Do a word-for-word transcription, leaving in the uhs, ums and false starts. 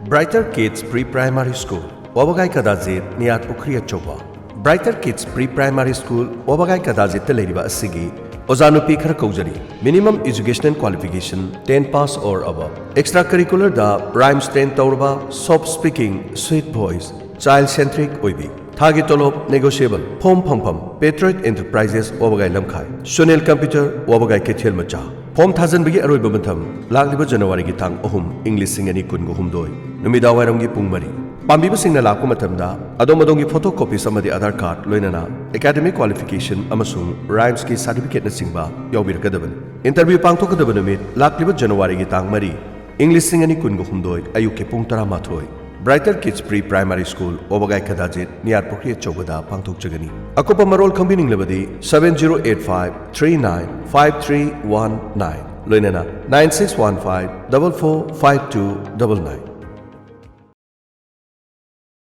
Brighter Kids Pre-Primary School, ꯋꯥꯕꯒꯥꯏ ꯀꯗꯥꯖꯤꯠ, ꯅꯤꯌꯥꯠ ꯄꯨꯈ꯭ꯔꯤ ꯑꯆꯧꯕ꯫ Brighter Kids Pre-Primary School, ꯋꯥꯕꯒꯥꯏ ꯀꯗꯥꯖꯤꯠꯇ ꯂꯩꯔꯤꯕ ꯑꯁꯤꯒꯤ ꯑꯣꯖꯥ ꯅꯨꯄꯤ ꯈꯔ ꯀꯧꯖꯔꯤ꯫ Minimum educational qualification ten pass or above꯫ Extra curricular the rhymes train ꯇꯧꯔꯕ, soft speaking, sweet voice, child centric ꯑꯣꯏꯕꯤ꯫ ꯊꯥꯒꯤ ꯇꯣꯂꯣꯞ negotiable꯫ ꯐꯣꯝ ꯐꯪꯐꯝ: Patriot Enterprises, ꯋꯥꯕꯒꯥꯏ ꯂꯝꯈꯥꯏ, ꯁꯨꯅꯤꯜ Computer, ꯋꯥꯕꯒꯥꯏ ꯀꯩꯊꯦꯜ ꯃꯆꯥ꯫ ꯐꯣꯝ ꯊꯥꯖꯤꯟꯕꯒꯤ ꯑꯔꯣꯏꯕ ꯃꯇꯝ ꯂꯥꯛꯂꯤꯕ ꯖꯅꯋꯥꯔꯤꯒꯤ ꯇꯥꯡ ꯑꯍꯨꯝ, ꯏꯪ ꯂꯤꯁꯤꯡ ꯑꯅꯤ ꯀꯨꯟꯒ ꯍꯨꯝꯗꯣꯏ, ꯅꯨꯃꯤꯗꯥꯡꯋꯥꯏꯔꯝꯒꯤ ꯄꯨꯡ ꯃꯔꯤ꯫ ꯄꯥꯝꯕꯤꯕꯁꯤꯡꯅ ꯂꯥꯛꯄ ꯃꯇꯝꯗ ꯑꯗꯣꯝ ꯑꯗꯣꯝꯒꯤ photocopies ꯑꯃꯗꯤ Aadhaar card, ꯂꯣꯏꯅꯅ academic qualification ꯑꯃꯁꯨꯡ rhymesꯀꯤ certificateꯅꯆꯤꯡꯕ ꯌꯥꯎꯕꯤꯔꯛꯀꯗꯕꯅꯤ꯫ Interview ꯄꯥꯡꯊꯣꯛꯀꯗꯕ ꯅꯨꯃꯤꯠ ꯂꯥꯛꯂꯤꯕ ꯖꯅꯋꯥꯔꯤꯒꯤ ꯇꯥꯡ ꯃꯔꯤ, ꯏꯪ ꯂꯤꯁꯤꯡ ꯑꯅꯤ ꯀꯨꯟꯒ ꯍꯨꯝꯗꯣꯏ, ꯑꯌꯨꯛꯀꯤ ꯄꯨꯡ ꯇꯔꯥꯃꯥꯊꯣꯏ꯫ Brighter Kids Pre-Primary School, ꯋꯥꯕꯒꯥꯏ ꯀꯗꯥꯖꯤꯠ, ꯅꯤꯌꯥꯔ ꯄꯨꯈ꯭ꯔꯤ ꯑꯆꯧꯕꯗ ꯄꯥꯡꯊꯣꯛꯆꯒꯅꯤ꯫ ꯑꯀꯨꯞꯄ ꯃꯔꯣꯜ ꯈꯪꯕꯤꯅꯤꯡꯂꯕꯗꯤ seven zero eight five three nine five three one nine, ꯂꯣꯏꯅꯅ nine six one five double four five two double nine꯫